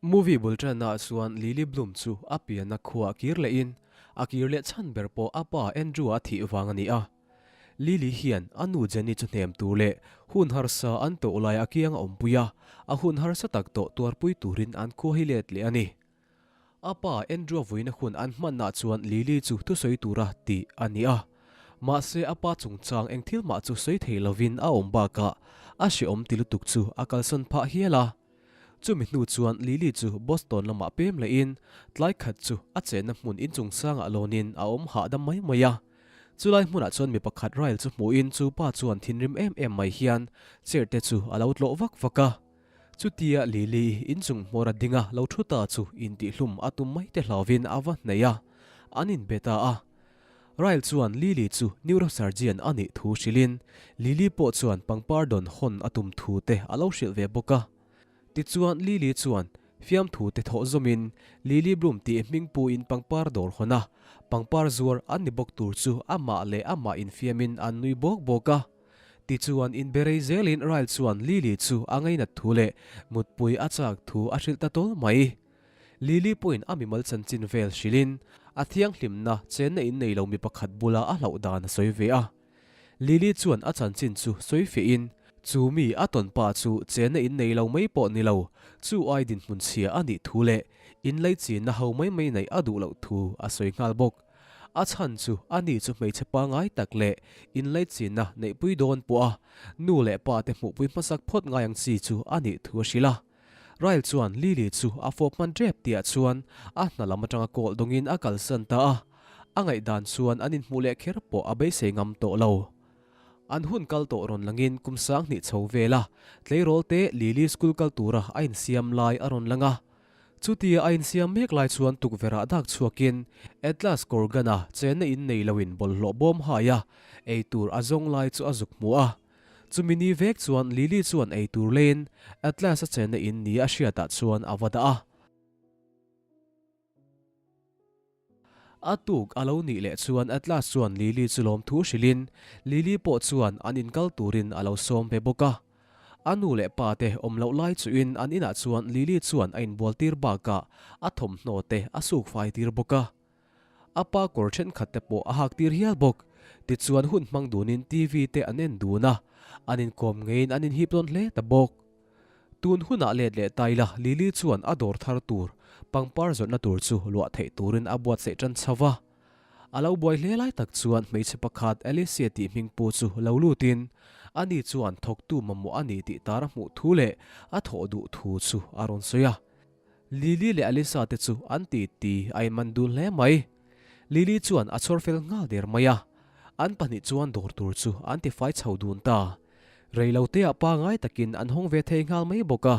Movie bul tanna ah chuan Lily Bloom chu a pianna khuaah kir lehin a kir leh chhan ber pawh a pa Andrew-a a thih vang a ni a. Lily hian a nu Jenny chu hnem tur leh hun harsa an tawh lai a kiang a awmpui a, a hun harsa tak tawh tuarpui turin an khua hi let leh a ni. A pa Andrew-a vuina hun an hmannaah chuan Lily chu thusawi tura tih a ni a. Mahse a pa chungchang eng thil mah chu sawi thei lovin a awm bakah a hrehawm ti lutuk chu a kalsan phah hial a. Chumi hnu chuan Lily chu Boston lamah pem lehin tlai khat chu a chenna hmun inchung sangah lawnin a awm hahdam mai mai a. Chulai hmunah chuan mi pakhat Ryle chu hmuhin chu pa chuan thinrim em em mai hian chair te chu a lo tlawh vak vak a. Chutia Lily inchung hmawr a ding a lo thu ta chu intihhlum a tum mai te hlauvin a va hnaih a, an inbe ta a. Ryle chuan Lily chu neurosurgeon a nih thu hrilhin Lily pawh chuan pangpar dawn hawn a tum thu te a lo hrilh ve bawk a. Tichuan Lily chuan fiamthu te thawh zawmin Lily Bloom tih hming puin pangpar dawr hawn a, pangpar zuar an ni bawk tur chu amah leh amah infiamin an nui bawk bawk a. Tichuan inberei zelin Ryle chuan Lily chu a ngainat thu leh mutpui a chak thu a hrilh ta tawl mai. Lily pawhin a mimal chanchin vel hrilhin a thianghlimna chenna in nei lo mi pakhat bula a hlauh dan a sawi ve a. Lily chuan a chanchin chu sawi fiahin chu mi a tawn pa chu chenna in nei lo mai pawh ni lo, chu ai dinhmun chhia a nih thu leh inlaichinna ho mai mai neih a duh loh thu a sawi nghal bawk. A chhan chu a ni chu hmeichhe pangai tak leh inlaichinna neihpui dawn pawh a nu leh pa te hmuhpui hmasak phawt ngai ang chi chu a nih thu a hrilh a. Ryle chuan Lily chu a fawp hman tep tihah chuan a hna lam atanga kawl dawngin a kalsan ta a, a ngaihdan chuan an inhmuh leh kher pawh a beisei ngam tawh lo. An hun kal tawh rawn langin kum 2000 chho vela tleirawl te Lily school kal tura a insiam lai a rawn lang a. Chutia a insiam mek lai chuan tukverhah dak chhuakin Atlas Corgan-a chenna in nei loin bawlhhlawh bawm hai a, eitur a zawng lai chu a zuk hmu a. Chumi ni vek chuan Lily chuan eitur leiin Atlas-a chenna in ni a hriatah chuan a va dah a. A tuk a lo nih leh chuan Atlas chuan Lily chu lawmthu hrilhin Lily pawh chuan an inkal turin a lo sawm ve bawk a. A nu leh pa te awm loh lai chuhin an inah chuan Lily chuan a inbual tir bakah a thawmhnaw te a suk fai tir bawk a. A pa kawr thenkhat te pawh a hak tir hial bawk. Tichuan hun hmang dunin TV te an en dun a, an inkawm ngeiin an inhip tawn hle ta bawk. Tun hunah let leh ta ila Lily chuan a dawr thar tur, pangpar zawrhna tur chu luah theih turin a buatsaih tan chho va. A lo buai hle lai tak chuan hmeichhe pakhat Alicia tih hming pu chu lo lutin ani chuan thawktu mamawh a ni tih tar a hmuh thu leh a thawh duh thu chu a rawn sawi a. Lily leh Alisa te chu an ti ti a inman dun hle mai. Lily chuan a chhawr fel nghal der mai a. An pahnih chuan dawr tur chu an tifai chho dun ta. Reiloteah pangai takin an hawng ve thei nghal mai bawk a.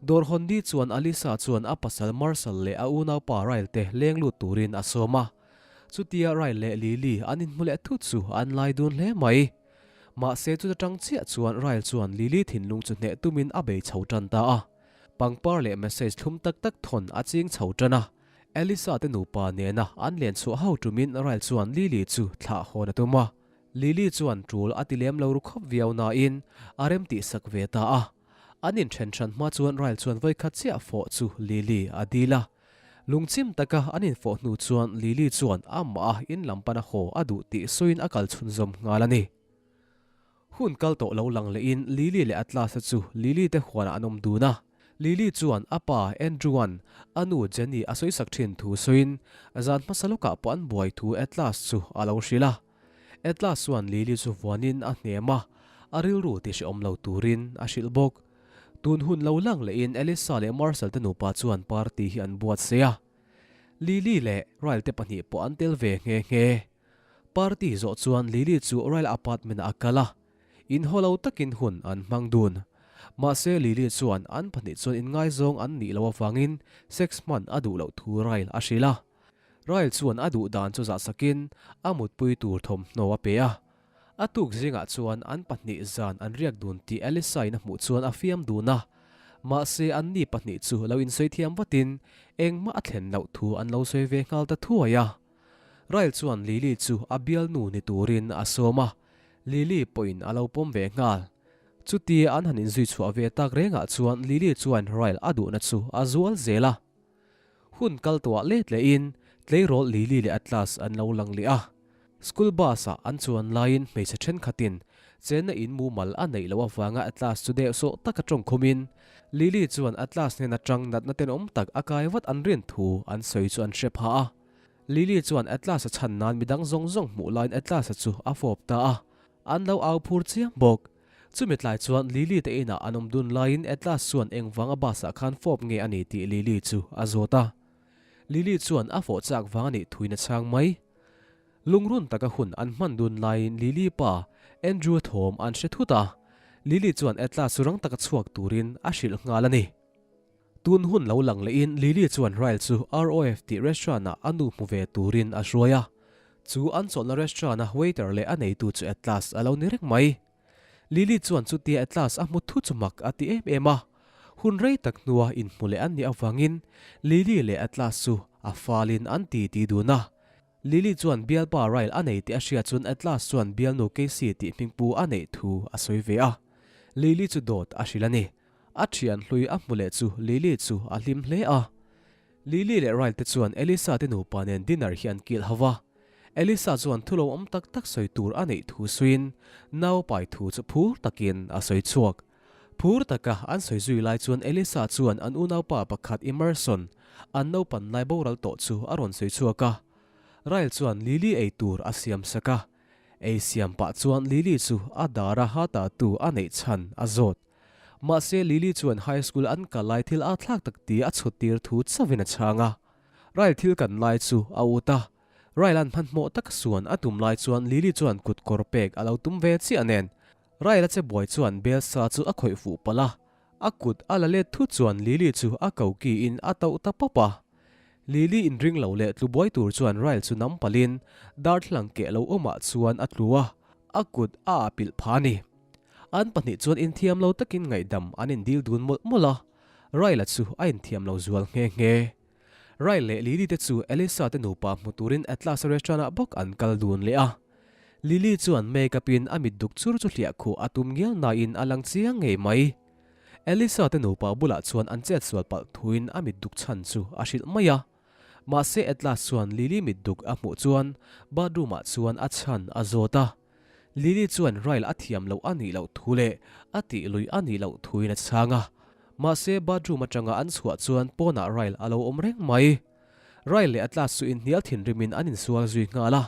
Dawr hawn ni chuan Alisa chuan a pasal Marcel leh a unaupa Ryle te leng lut turin a sawm a. Chutia Ryle leh Lily an inhmu leh thut chu an lai dun hle mai. Mahse chuta tang chiah chuan Ryle chuan Lily thinlung chu hneh tumin a bei chho tan ta a. Pangpar leh message thlum tak tak thawn a ching chho tan a. Alisa te nupa nena an len chhuah ho tumin Ryle chuan Lily chu thlah hawn a tum a. Lily chuan tul a ti lem lo ru khawp viau nain a rem tih sak ve ta a. An inthen hran hma chuan Ryle chuan vawikhat chiah fawh chu Lily a dil a. Lungchim taka an infawh hnu chuan Lily chuan amah a in lam pana haw a duh tih sawiin a kal chhunzawm nghal a ni. Hun kal tawh lo lang lehin Lily leh Atlas-a chu Lily te huanah an awm dun a. Lily chuan a pa Andrew-a'n a nu Jenny a sawisak thin thu sawiin zan hmasa lawkah pawh an buai thu Atlas chu a lo hrilh a. Atlas chuan Lily chu vuanin a hnem a, a rilru ti hrehawm lo turin a hrilh bawk. Tun hun lo lang lehin Elisa leh Marcel te nupa chuan party hi an buatsaih a. Lily leh Ryle te pahnih pawh an tel ve nghe nghe. Party zawh chuan Lily chu Ryle apartment ah a kal a, inhaw lo takin hun an hmang dun. Mahse Lily chuan an pahnih chuan inngaizawng an nih loh avangin sex hman a duh loh thu Ryle a hrilh a. Ryle chuan a duh dan chu zahsakin a mutpui tur thawmhnaw a pe a. A tuk zingah chuan an pahnih zan an riak dun tih Elisa-in a hmuh chuan a fiam dun a. Mahse anni pahnih chu lo insawi thiam vatin engmah a thlen loh thu an lo sawi ve nghal ta thuai a. Ryle chuan Lily chu a bialnu ni turin a sawm a, Lily pawhin a lo pawm ve nghal. Chutia an han inzui chhuah ve tak rengah chuan Lily chuan Ryle a duhna chu a zual zel a. Hun kal tawhah let lehin tleirawl Lily leh Atlas an lo lang leh a. School bus-ah an chuan laiin hmeichhe thenkhatin chenna in mumal a neih loh avanga Atlas chu deuh sawh taka tawng khumin Lily chuan Atlas hnen atang natna tenawm tak a kai vat an rin thu an sawi chu an hre phah a. Lily chuan Atlas-a chhan nan midang zawng zawng hmuh laiin Atlas-a chu a fawp ta a, an lo au phur chiam bawk. Chumi tlai chuan Lily te inah an awm dun laiin Atlas chuan engvanga bus-ah khan fawp nge a ni tih Lily chu a zawt a. Lily chuan a fawh chak vang a nih thuin a chhang mai. Lungrun taka hun an hman dun laiin Lily pa Andrew thawm an hre thut a, Lily chuan Atlas chu rang taka chhuak turin a hrilh nghal a ni. Tun hun lo lang lehin Lily chuan Ryle chu ROF tih restaurant-ah a nu hmu ve turin a hruai a. Chu an chawlhna restaurant-a waiter leh a neitu chu Atlas a lo ni reng mai. Lily chuan chutia Atlas a hmu thu chu mak a ti em em a. Hun rei tak hnua inhmu leh an nih avangin Lily leh Atlas chu a falin an ti ti dun a. Lily chuan bialpa Ryle a nei tih a hriat chuan Atlas chuan bialnu Casey tih hmingpu a neih thu a sawi ve a. Lily chu dawt a hrilh a ni. A thian hlui a hmu leh chu Lily chu a hlim hle a. Lily leh Ryle te chuan Elisa te nupa nen dinner hi an kilh ho va. Elisa chuan thu lo awm tak tak sawi tur a neih thu suiin nau pai thu chu phur takin a sawi chhuak. Phur taka an sawi zui lai chuan Elisa chuan an unaupa pakhat Emerson, an naupan lai boral tawh chu a rawn sawi chhuak a. Ryle chuan Lily ei tur a siam sak a. Ei siam pah chuan Lily chu a dara ha ta tu a neih chhan a zawt. Mahse Lily chuan high school an kal lai thil a thlak tak tih a chhut tir thu chauhin a chhang a. Ryle thil kan lai chu a ut a. Ryle an hmanhmawh tak suan a tum lai chuan Lily chuan kut kawr pek a lo tum ve chiah nen. Ryle a che buai chuan Belsa chu a khawih fuh palh a. A kut a la let thut chuan Lily chu a ko ki in a tauh ta pawp a. Lily inring lo leh tlu buai tur chuan Ryle chu nam palhin darthlalang keh lo awmah chuan a tlu a, a kut a ah pilh pha a ni. An pahnih chuan inthiam lo takin ngaihdam an indil dun mawlh mawlh a, Ryle-a chu a inthiam lo zual nghe nghe. Ryle leh Lily te chu Elisa te nupa hmu turin Atlas restaurant ah bawk an kal dun leh a. Lily chuan make-up in a mit duk chur chu hliah khuh a tum ngial nain a lang chiang ngei mai. Elisa te nupa bulah chuan an chet sual palh thuin a mit duk chhan chu a hrilh mai a. Mahse Atlas chuan Lily mit duk a hmuh chuan bathroom ah chuan a chhan a zawt a. Lily chuan Ryle a thiam loh a nih loh thu leh a tih lui a nih loh thuin a chhang a. Mahse bathroom atanga an chhuah chuan pawnah Ryle a lo awm reng mai. Ryle leh Atlas chu inhnial thinrimin an insual zui nghal a.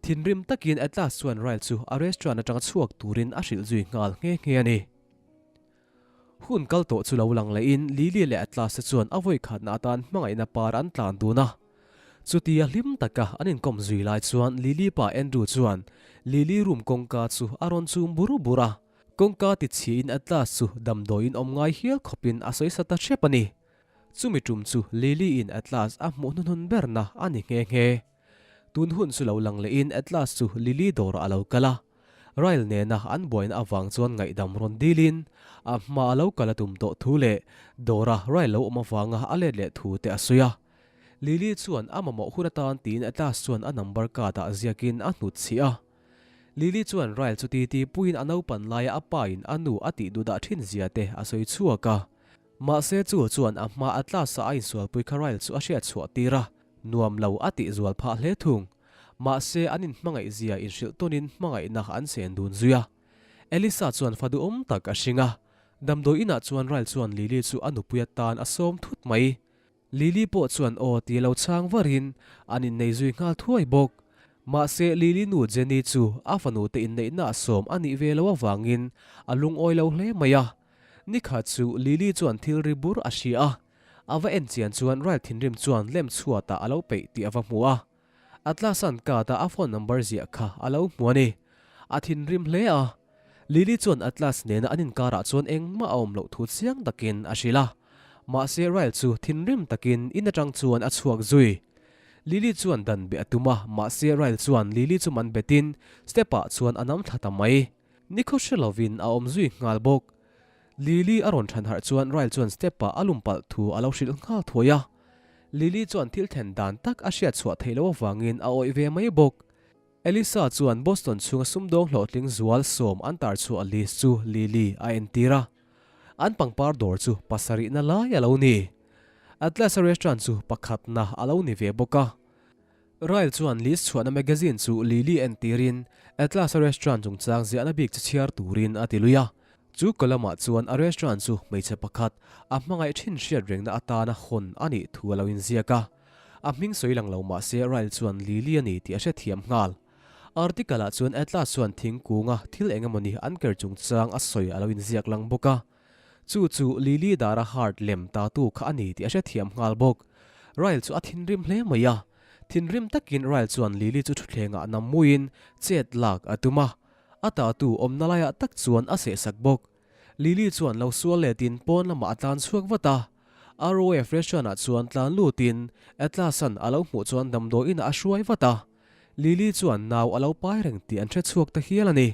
Thinrim takin Atlas chuan Ryle chu a restaurant atanga chhuak turin a hrilh zui nghal nghe nghe a ni. Hun kal tawh chu lo lang lehin Lily leh Atlas te chuan a vawikhatna atan hmangaihna par an tlan dun a. Chutia hlim taka an inkawm zui lai chuan Lily pa Andrew chuan Lily room kawngka chu a rawn chum bur bur a. Kawngka ti chhiain Atlas chu damdawiin awm ngai hial khawpin a sawi sa ta hrep a ni. Chumi tum chu Lily in Atlas a hmuh hnuhnun berna a ni nghe nghe. Tun hun chu lo lang lehin Atlas chu Lily dawrah a lo kal a. Ryle nena an buaina avang chuan ngaihdam rawn dilin a hma a lo kal a tum tawh thu leh dawra Ryle lo awm avanga a let leh thu te a sawi a. Lily chuan a mamawh hun atan tiin Atlas chuan a number card ah ziakin a hnut chhih a. Lily chuan Ryle chu titi puiin a naupan laia a pa in a nu a tih duhdah thin zia te a sawi chhuak a. Mahse chu chuan a hma Atlas a a insualpui kha Ryle chu a hriat chhuah tir a, nuam lo a tih zual phah hle thung. Mahse, an inhmangaih zia inhrilh tawnin hmangaihna an chen dun zui a. Elisa chuan fa duhawm tak a hring a. Damdawi inah chuan Ryle chuan Lily chu a nupui atan a sawm thut mai. Lily pawh chuan aw ti lo chhang varin an innei zui nghal thuai bawk. Mahse, Lily nu Jenny chu a fanu te inneihna a sawm a nih ve lo avangin a lungawi lo hle mai a. Nikhat chu Lily chuan thil ri bur a hria a. A va en chian chuan Ryle thinrim chuan lem chhuatah a lo peih tih a va hmu a. Atlas-a'n card-a a phone number ziah kha a lo hmu a ni. A thinrim hle a. Lily chuan Atlas nena an inkarah chuan engmah a awm loh thu chiang takin a hrilh a. Mahse Ryle chu thinrim takin in atang chuan a chhuak zui. Lily chuan dan beh a tum a, mahse Ryle chuan Lily chu man betin step-ah chuan a nam thla ta mai. Nikhaw hre lovin a awm zui nghal bawk. Lily a rawn than harh chuan Ryle chuan step-ah a lum palh thu a lo hrilh nghal thuai a. Lily chuan thil then dan tak a hriat chhuah theih loh avangin a awih ve mai bawk. Elisa chuan Boston chhunga sumdawng hlawhtling zual sawm an tar chhuah list chu Lily a entir a. An pangpar dawr chu pasarihna lai a lo ni. Atlas-a restaurant chu pakhatna a lo ni ve bawk a. Ryle chuan list chhuahna magazine chu Lily entirin Atlas-a restaurant chungchang ziahna bik chu chhiar turin a ti lui a. Chu column-ah chuan a restaurant chu hmeichhe pakhat a hmangaih thin hriat rengna atana hawn a nih thu a lo inziak a. A hming sawi lang lo mah se Ryle chuan Lily a ni tih a hrethiam nghal. Article-ah chuan Atlas chuan thingkunga thil eng emawni an ker chungchang a sawi a lo inziak lang bawk a. Chu chu Lily dara heart lem tatu kha a ni tih a hrethiam nghal bawk. Ryle chu a thinrim hle mai a. Thinrim takin Ryle chuan Lily chu thutthlengah nam muiin chet lak a tum a. A tatu awmna laiah tak chuan a sehsak bawk. Lily chuan lo sual letin pawn lamah a tlan chhuak vat a. ROF restaurant-ah chuan tlan lutin Atlas-a'n a lo hmuh chuan damdawi inah a hruai vat a. Lily chuan nau a lo pai reng tih an hre chhuak ta hial a ni.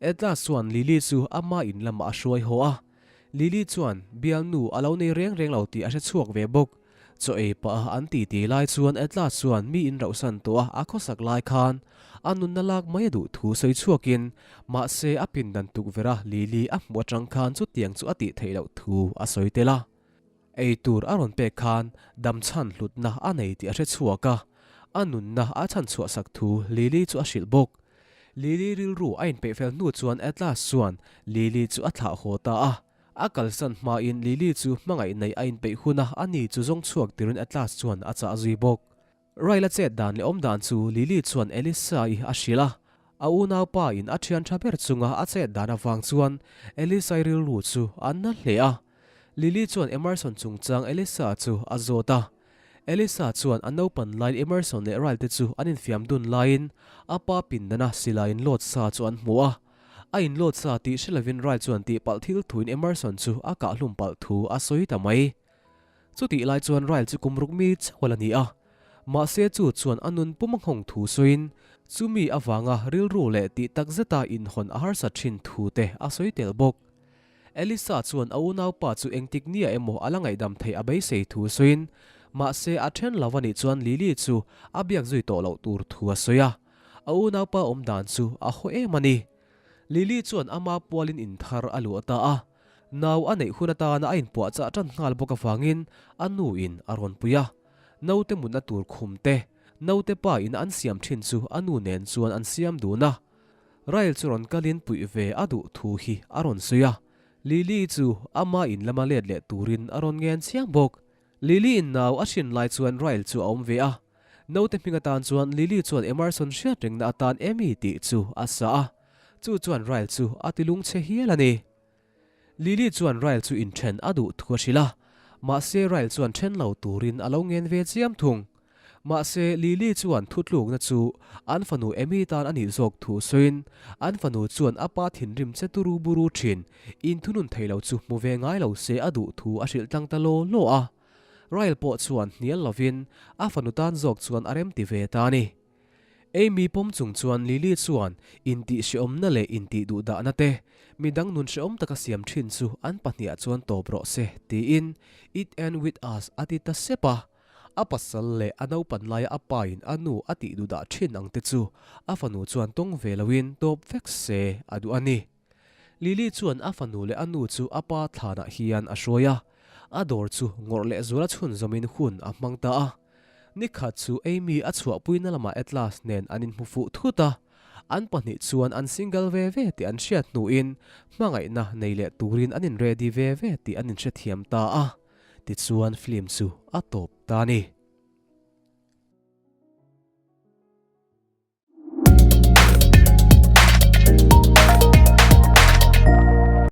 Atlas chuan Lily chu ama in lamah a hruai haw a. Lily chuan bialnu a lo nei reng reng lo tih a hre chhuak ve bawk. Chaw ei pah a an titi lai chuan Atlas chuan mi in rauhsan tawh a a khawsak lai khan a nunna lak mai a duh thu sawi chhuakin mahse a pindan tukverh a Lily a hmuh atang khan chutiang chu a tih theih loh thu a sawi tel a. Ei tur a rawn pek khan damchhan hlutna a nei tih a hre chhuak a, a nunna a chhanchhuah sak thu Lily chu a hrilh bawk. Lily rilru a inpeih fel hnu chuan Atlas chuan Lily chu a thlah haw ta a. A kalsan hmain Lily chu hmangaih neih a inpeih hun a, ani chu zawng chhuak tirin Atlas chuan a chah zui bawk. Ryle-a chet dan leh awm dan chu Lily chuan Elisa-i a hrilh a. A unaupa in a thian tha ber chunga a chet dan avang chuan Elisa-i rilru chu a na hle a. Lily chuan Emerson chungchang Elisa chu a zawt a. Elisa chuan a naupan laiin Emerson leh Ryle te chu an infiam dun laiin a pa pindana silai inlawt sa chu an hmu a. A inlawt sa tih hre lovin Ryle chuan tihpalh thil thuin Emerson chu a kahhlum palh thu a sawi ta mai. Chutih lai chuan Ryle chu kum ruk mi chauh a la ni a. Mahse chu chuan a nun pum a nghawng thu sawiin chumi avanga rilru leh tih tak zeta inhawn a harsat thin thu te a sawi tel bawk. Elisa chuan a unaupa chu engtik nia emaw a la ngaihdam theih a beisei thu sawiin mahse a then lo a nih chuan Lily chu a biak zui tawh loh tur thu a sawi a. A unaupa awm dan chu a haw em a ni. Lily chuan ama pualin in thar a luah ta a. Nau a neih hun atana a inpuah chah tan nghal bawk avangin a nu in a rawn pui a. Naute mutna tur khum te, naute pa in an siam thin chu a nu nen chuan an siam dun a. Rael chu rawn kalin puih ve a duh thu hi a rawn sawi a. Lily chu ama in lama let leh turin a rawn ngen chiang bawk. Lily in nau a hrin lai chuan Rael chu a awm ve a. Naute hming atan chuan Lily chuan Emerson hriat rengna atan Amy tih chu a sa a. Chu chuan Rael chu a ti lungchhe hial a ni. Lily chuan Rael chu inthen a duh thu a hrilh a. Mahse Rael chuan then lo turin a lo ngen ve chiam thung. Mahse Lily chuan thutlukna chu an fanu Amy tan a nih zawk thu sawiin an fanu chuan a pa thinrim che turu buru thin inthunun thei lo chu hmu ve ngai lo se a duh thu a hrilh tlang ta law law a. Ryle pawh chuan hnial lovin a fanu tan zawk chuan a remti ve ta a ni. Amy pawm chung chuan Lily chuan intih hrehawmna leh intih duhdahna te, midang nun hrehawm taka siam thin chu an pahniah chuan tawp rawh se tiin It End With Us a ti ta sep a. A pasal leh a naupan laia a pain a nu a tih duhdah thin ang te chu a fanu chuan tawng ve loin tawp vek se a duh a ni. Lily chuan a fanu leh a nu chu a pa thlanah hian a hruai a, a dawr chu ngawrh leh zuala chhunzawmin hun a hmang ta a. Nikhat chu Amy a chhuahpuina lamah Atlas nen an inhmu fuh thut a, an pahnih chuan an single ve ve tih an hriat hnuin hmangaihna nei leh turin an in ready ve ve tih an inhrethiam ta a. Tichuan film chu a tawp ta a ni.